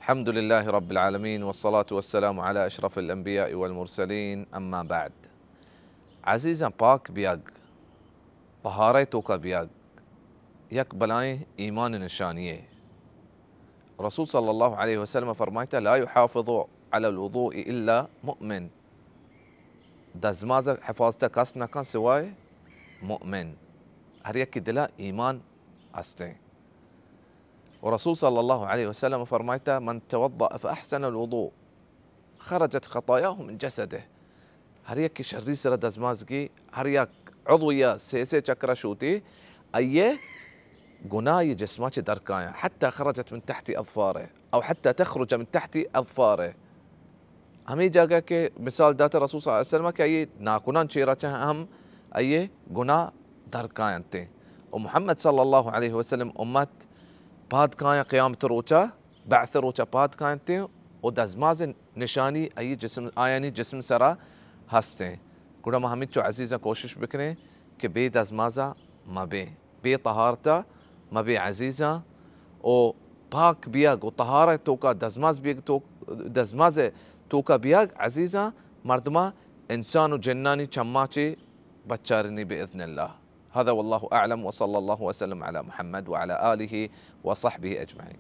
الحمد لله رب العالمين، والصلاة والسلام على أشرف الأنبياء والمرسلين، أما بعد. عزیزاں، پاک بیگ، طہارہ توکا بیگ یک بلائیں ایمان نشانی ہے۔ رسول صلی اللہ علیہ وسلم فرمائتا: لا يحافظ على الوضوء إلا مؤمن. دزماز حفاظت کس نکن سوائے مؤمن، ہر یکی دلا ایمان ہستیں۔ و رسول صلی اللہ علیہ وسلم فرمائتا: من توضأ فأحسن الوضوء خرجت خطاياه من جسده. ہر یکی شری سرا دزماز گی، ہر یک عضو یا سے سے چکرا شوتی، ایے گناہ یہ جسما چہ درکایاں، حتی خرجت من تحت اظفاره، او حتی تخرج من تحت اظفاره. ہمیں جاگہ کہ مثال داتا رسول صلی اللہ علیہ وسلم کہ ایے ناکنان چیرا چہ ہم ایے گناہ درکاینتے. و محمد صلی اللہ علیہ وسلم امت پاد کایاں قیامت روچا، بعث روچا پاد کاینتے و دزماز نشانی ای جسم، آیانی جسم سرا ہستیں. گڑا ما ہمینچو عزیزاں کوشش بکنیں کہ بے دزمازا مبیں، بے طہارتا مبیں عزیزاں، و پاک بیگ و طہارت توکا دزماز بیگ تو، دزماز توکا بیگ عزیزاں، مردما انسان و جنانی چما چے بچارنی بإذن الله. هذا والله أعلم، وصلى الله وسلم على محمد وعلى آله وصحبه أجمعين.